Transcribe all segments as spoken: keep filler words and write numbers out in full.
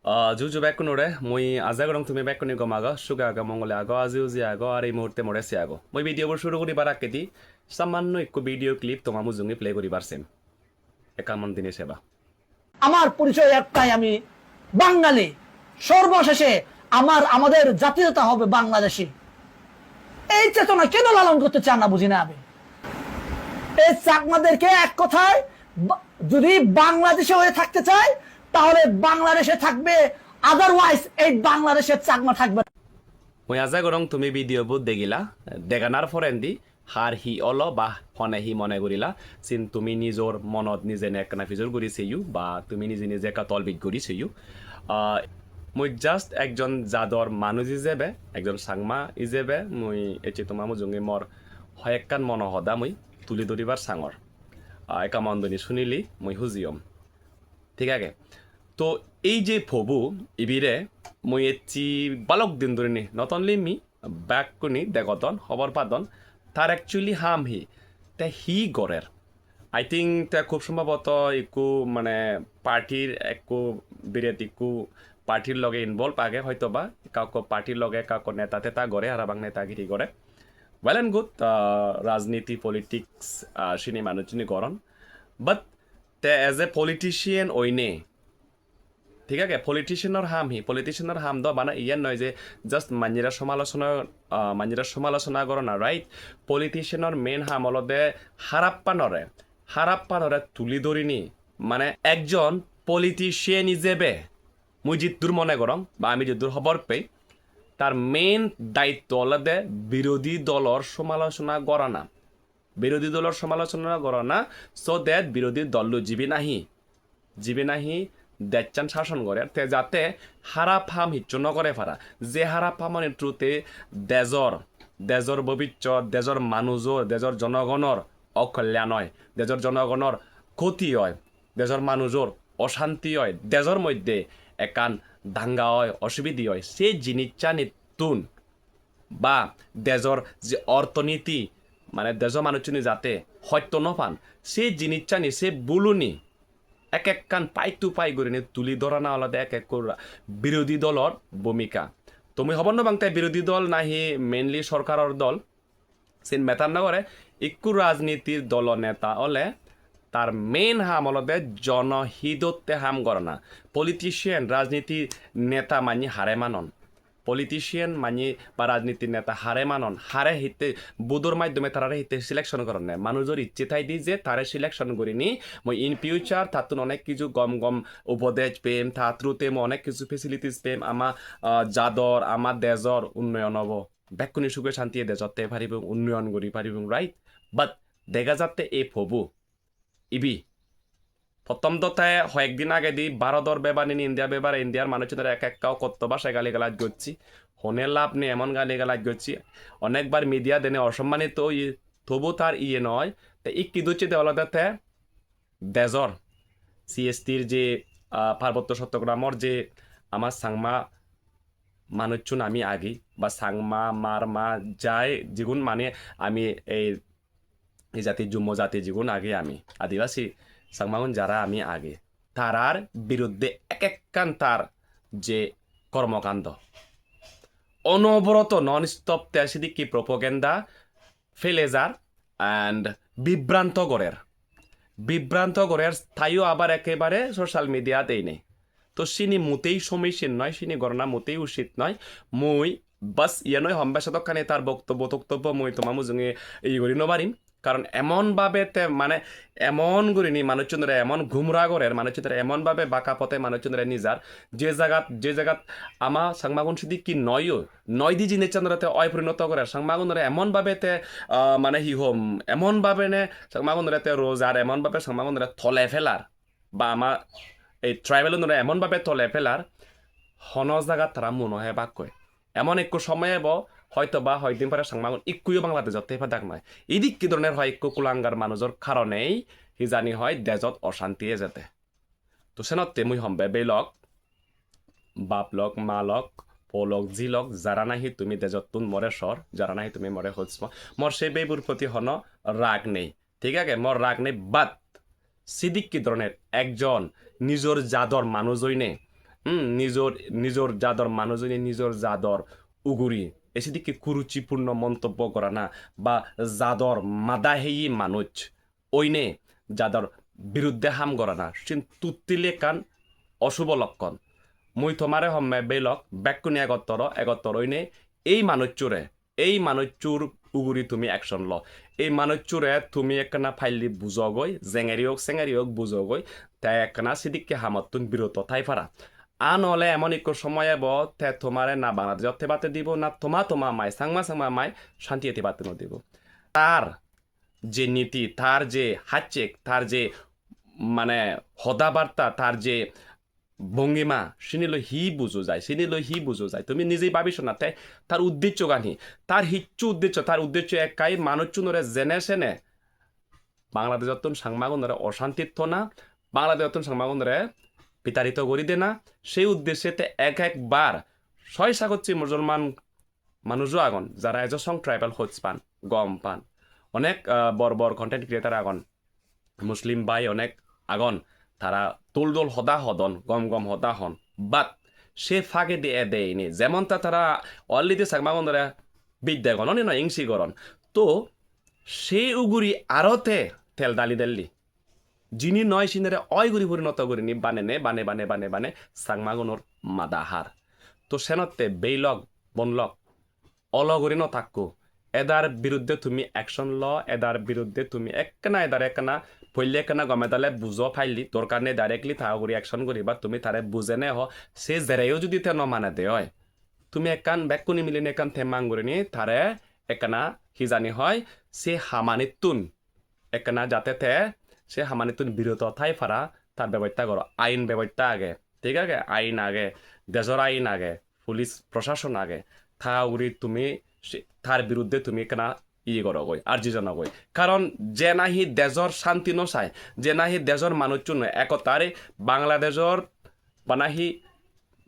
Ah, ju ju bekkunore, mui aja gorong tumi bekkune gom ago, suge ago, mongole ago, aji uji ago, ar ei muhurte more se ago. Mui video bo suru guribar akkedi samanno ekko video clip toma mujunge play guribar sem. Ekka mon dine seba. আমার পরিচয় একটাই, আমি বাঙালি। সর্বশেষে আমার, আমাদের জাতীয়তা হবে বাংলাদেশি। এই চেতনা কেন লালন করতে চান না, বুঝি না আমি। এই চাকমাদেরকে এক কথায় বা-, যদি বাংলাদেশে হয়ে থাকতে চায়, তাহলে বাংলাদেশে থাকবে, otherwise এই বাংলাদেশের চাকমা থাকবে না। Mui aja gorong tumi video bo degila, deganar porendi har hi olo ba hone hi mone gorila, sin tumi nijor monot nije ne ekkana pijor guri seyo ba tumi nije nije ekka tolbij guri seyo. Ah, mui just ekjon jador manuj ijebe, ekjon Changma ijebe, mui ecche toma mujunge mor hoyekkan mono hoda mui tuli doribar sangor. Ah, ekka mon dine sunile mui huji om. Thik age? To ei je pobo, ibire mui ecche balok din durinei, not only me, bekkune degodon, hobor padon, tar actually ham hi, te hi gorer. I think te khub sombhoboto ekku mane party-r ekku biret ekku party-r loge involve age hoytoba, ekka ekku party-r loge ekka ekku neta teta gore, harabang netagiri gore. Well and good, ah, rajniti, politics, ah, sini manuchchune goron. But te as a politician oine, thik age, politician-or ham hi? Politician-or ham do bana iyan noi je just manjore somalochona, ah, manjore somalochona gorana, right? Politician-or main ham olode harappanore, harappanore tuli dorinei, mane ekjon politician ijebe mui jiddur mone gorong ba ami jiddur hobor pei, tar main daitto olode birodhi dolor somalochona gorana. Birodhi dolor somalochona gorana, so that birodhi dollo jibe nahi, jibe nahi dejchan sason gorer, te jate harap ham hissu no gore para. Je harap hamani through-te dejor, dejor bobissot, dejor manujor, dejor jonogonor okolyan oi, dejor jonogonor khoti oi, dejor manujor oshanti oi, dejor moddhe ekkan danga oi, osubide oi, se jinissanittun ba dejor je ortoniti, mane dejo manuchchune jate hosto no pan, se jinissani, se buluni ek ekkan pai to pai gurinei tuli dhorana olode ek ekku ra-, birodhi dolor bhumika. To mui hobor no pang te birodhi dol nahi mainly sorkaror dol, sen matter no gore. Ekku rajnitir dolo neta ole tar main ham olode jonohidotte ham gorana. Politician, rajniti neta manye hare manon? Politician manye ba rajniti neta hare manon? Hare hitte vote-or maddhome tarare hitte selection goronne? Manujor icche thaide je tare selection gurinei mui in future tattun onek kiju gom gom upodej pem, ta through-te mui onek kiju facilities pem, ama, ah, jador, ama dejor unnoyon obo. Bekkune suge shantiye dejot thei paribong, unnoyon guri paribong, right? But dega jatte ei pobo ibe. Prothom do te hoyek din agedi Bharodor bebar nini India bebar, Indiar manuchunore ek ekka kotto bhasai gali galaj gocche. Hone lab nei emon gali galaj gocche. Onekbar media dene osommanito oye, tobu tar iye noi. Te ikke docche de olode te dejor C S T-r je, ah, Parbotto Chottogramor je ama Changma manuchun ami agi, ba Changma, Marma, jai jigun mane ami ei, ei jati, Jummo jati jigun agi ami, Adibasi Changmagun jara ami agi, tarar biruddhe ek ekkan tar je kormokando, onoboroto non stop te sidikke propaganda fele jar and bibranto gorer. Bibranto gorer, tayo abar ekkebare social media-t einei. To sini motei somichin noi, sini gorana motei usit noi. Mui bas iyanoi hom bej sedokkani tar boktobbo toktobbo mui toma mujunge iye guri no parim. Karon emon bhabe te, mane, emon gurinei manuchunore emon gumra gorer, manuchunore emon bhabe baka pothe manuchunore nijar, je jagat, je jagat ama Changmagun sidikke noyo, noi di jinissanore te oi porinoto gorer, Changmagunore emon bhabe te, ah, mane hi hom, emon bhabe ne Changmagunore te rojar, emon bhabe Changmagunore tole felar, ba ama ei tribal-unore emon bhabe tole felar, hono jagat tara muno hebakkoi. Emon ekko somoy ebo, hoyto ba hoyekdin pore Changmagun ikkuyo Bangladeshot thei padak noi. Idikke dhoronor hoi ekko kulangar manujor karonei hijani hoi dejot oshanti ejede. To senotte mui hom bhei lok, bap lok, ma lok, po lok, ji lok, jara nahi tumi dejottun more sor, jara nahi tumi more hojmo, mor se bheibor proti hono rag nei. Thik age, mor rag nei, but sidikke dhoronor ekjon nijor jador manuj oine Hmm, nijor, nijor jador manujune nijor jador uguri ei sidikke kuruchipurno montobbo gorana ba jador mada heye manuj oine jador biruddhe ham gorana, sin totally ekkan osubo lokkon. Mui tomare homme bhei lok, bekkune egottor o, egottor oine ei manuchure, ei manucchur uguri tumi action lo. Ei manucchure tumi ekkana palle bujogoi, jengeri ok, sengeri ok bujogoi, te ekkana sidikke hamottun biroto thai para. Ar nole emon ikko somoy ebo, te tomare na Bangladeshot thebatte dibo, na toma toma mai, Changma Changma mai santiye thebatte no dibo. Tar je niti, tar je hachchek, tar je mane hoda barta, tar je bongima, sini loi hi bujo jai, sini loi hi bujo jai? Tumi nijei babi so na, te tar uddeccho gan hi? Tar hicchu uddeccho, tar uddeccho ekkai, manucchunore jene sene Bangladesh-ottun Changmagunore oshantit thona, Bangladesh-ottun Changmagunore bitarito guri dena, sei uddecche te ek ekbar soi sagochi Musolman manujo agon, jara ejo song tribal hoj pan, gom pan. Onek, ah, bor bor content creator agon, Muslim bhai onek agon, tara dol dol hoda hodon, gom gom hoda hon. But se fagedi ede ini, jemon ta tara already Changmagunore bidde gonon, ino ingsi goron. To se uguri aro te tel dali delli. Jini noi sinere oi guri porinoto gurini banene, bane, bane, bane, bane, Changmagunor mada har. To senotte bhei lok, bon lok, olo guri no thakko. Edar biruddhe tumi action lo, edar biruddhe tumi ekkena, edar ekkena, poille ekkena gome dale bujo pailli, dorkar nei directly ta uguri action guribar, tumi tare bujene ho, se jereyo judi te no manede oi, tumi ekkan bekkune miline ekkan temmang gurinei tare ekkana hi jani hoi, se hamanittun ekkana jate te se hamanittun biroto thai para tar bebosta goro. Ain bebosta age, thik age? Ain age, dejor ain age, police proshason age. Ta uguri tumi se, tar biruddhe tumi ekkana iye gorogoi, arji janogoi. Karon je nahi dejor shanti no sai, je nahi dejor manuchchun no, ekotare Bangladeshor bana hi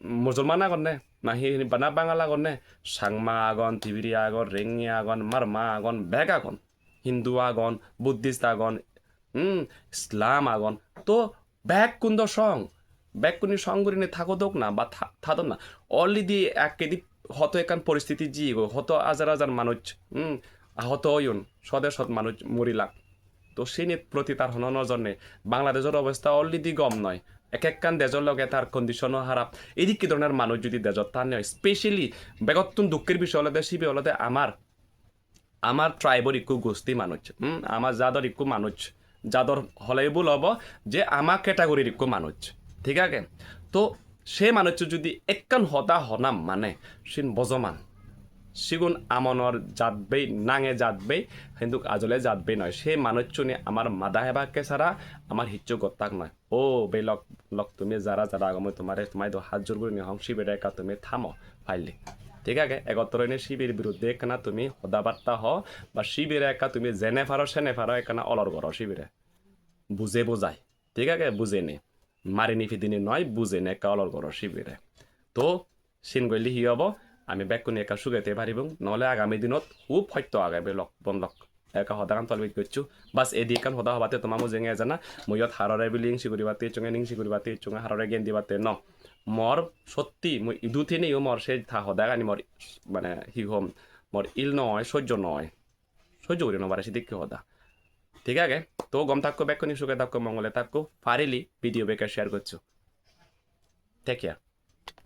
Musolman agon ne, nahi bana Bangal agon ne, Changma agon, Tibiri agon, Rengi agon, Marma agon, bek agon, Hindu agon, Buddhist agon, hmm, Islam agon. To bekkun do song, bekkune song gurinei thagodok na ba tha-, thadon na. Already ekkedi hoto ekkan poristiti jiyegoi, hoto hajar hajar manuj, hmm, ahoto oyon, sode sot manuj morilak. To sinit proti tar hono nojor nei. Bangladeshor obosta already gom noi. Ek ekkan dejor loge tar condition-o harap. Edikke dhoronor manuj judi dejot thanne oi, specially begottun dukker bishoy olode sibe olode amar, amar tribe-or ikko gosti manuj, hmm, amar jador ikko manuj, jador holei bul obo je ama category-r ikko manuj, thik age? To se manuccho judi ekkan hoda honam mane sin bojoman, sigun amonor jatbei, nange jatbei, hintu ajole jatbei noi. Se manucchune amar mada hebakke sara amar hissu gottak noi. O bhei lok, lok tumi jara jara ago, mui tomare, tomare do hat jor gurinei hong, sibere ekka tumi thamo palle. Thik age? Egottor oinei sibir biruddhe ekkana tumi hoda batta ho, ba sibere ekka tumi jene paro sene paro ekkana olor goro sibere. Buje bujai. Thik age? Bujene. Marini pidini noi, bujene ekka olor goro sibere. To sin goille hi obo? Ami bekkune ekka suge thei paribong, nole agami dinot hub hosto age bhei lok, bon lok. Ekka hodagan tolbej goccho. Bas, edi ekkan hoda hobatte toma mujunge ejana, mui iyot harore bili hingsi guribatte icchonge, hingsi guribatte icchonge, harore gyan dibatte no. Mor sotti, mui idu thineyo mor se ta hodagani mor, mane, hi hom, mor il no oi, sojjo no oi. Sojjo guri no pare sidikke hoda. Thik age? To gom thakko, bekkune suge thakko, mongole thakko, parile video bekke share goccho. Take care.